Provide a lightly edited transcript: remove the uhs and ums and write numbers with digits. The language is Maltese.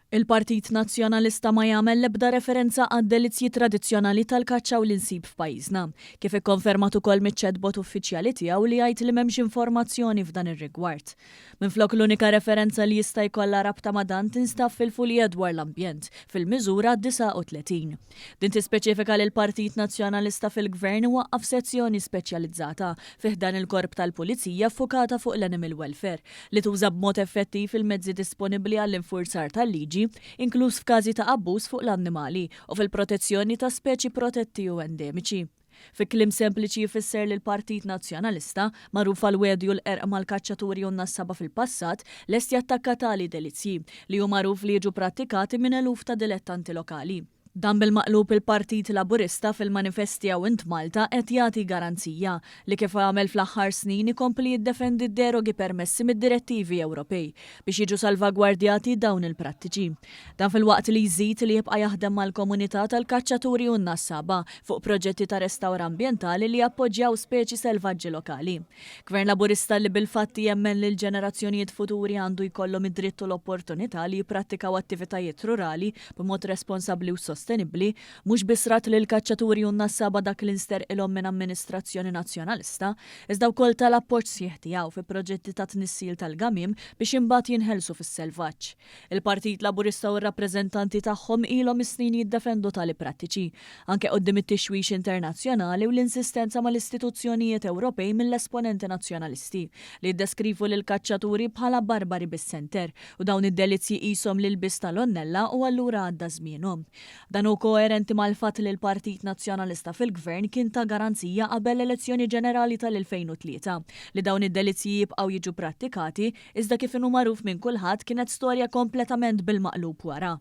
Il-Partit Nazzjonalista ma jagħmel l-ebda referenza għad-delizzji tradizzjonali tal-kaċċa u l-insib f'pajjiżna, kif ikkonfermat ukoll miċ-chatbot uffiċjali tiegħu li jgħid li m'hemmx informazzjoni f'dan ir-rigward. Minflok l-unika referenza li jista' jkollha rabta ma' dan tinstab fil-fulje dwar l-ambjent, fil-miżura 39. Din tispeċifika li l-Partit Nazzjonalista fil-Gvern iwaqqaf sezzjoni speċjalizzata fi ħdan il-Korp tal-Pulizija ffukata fuq l-animal welfare, li tuża b'mod effettiv il-mezzi disponibbli għall-infurzar tal-liġi, inkluż f'każi ta' abbuż fuq l-annimali u fil-protezzjoni ta' speċi protetti u endemiċi. Fi kliem sempliċi jfisser li l-Partit Nazzjonalista, magħruf għall-wegħdi u l-qerq mal-kaċċaturi u n-nassaba fil-passat, lest jattakka tali delizzji, li hu magħruf li jiġu prattikati minn eluf ta' dilettanti lokali. Dan bil-maqlub il-Partit Laburista fil-manifest tiegħu Int Malta qed jagħti garanzija li kif għamel fl-aħħar snin ikompli jiddefendi d-derogi permessi mid-direttivi Ewropej biex jiġu salvagwardjati dawn il-prattiċi. Dan filwaqt li jżid li jibqa' jaħdem mal-komunità tal-kaċċaturi u n-nassaba fuq proġetti ta' restawr ambjentali li jappoġġjaw speċi selvaġġi lokali. Gvern Laburista li bil-fatti jemmen li l-ġenerazzjonijiet futuri għandu jkollhom id-dritt u l-opportunità li jipprattikaw attivitajiet rurali b'mod responsabbli u sostenibbli, mhux biss rat lill-kaċċaturi u n-nassaba dak li nsterqilhom minn amministrazzjoni Nazzjonalista, iżda wkoll ta l-appoġġ sħiħ tiegħu fi proġetti ta' tnissil tal-gamiem biex imbagħad jinħelsu fis-selvaġġ. Il-Partit Laburista u r-rappreżentanti tagħhom ilhom is-snin jiddefendu tali prattiċi, anke quddiem it-tixwix internazzjonali u l-insistenza mal-istituzzjonijiet Ewropej mill-esponenti Nazzjonalisti li jiddeskrivu lill-kaċċaturi bħala barbari bis-senter u dawn id-delizzji qishom l-ilbies tal-għonnella u allura għadda żmienhom. Dan hu koerenti mal-fatt li l-Partit Nazzjonalista fil-Gvern kien ta garanzija qabel l-elezzjoni ġenerali tal-2003 li dawn id-delizzji jibqgħu jiġu prattikati iżda kif inhu magħruf minn kulħadd kienet storja kompletament bil-maqlub wara.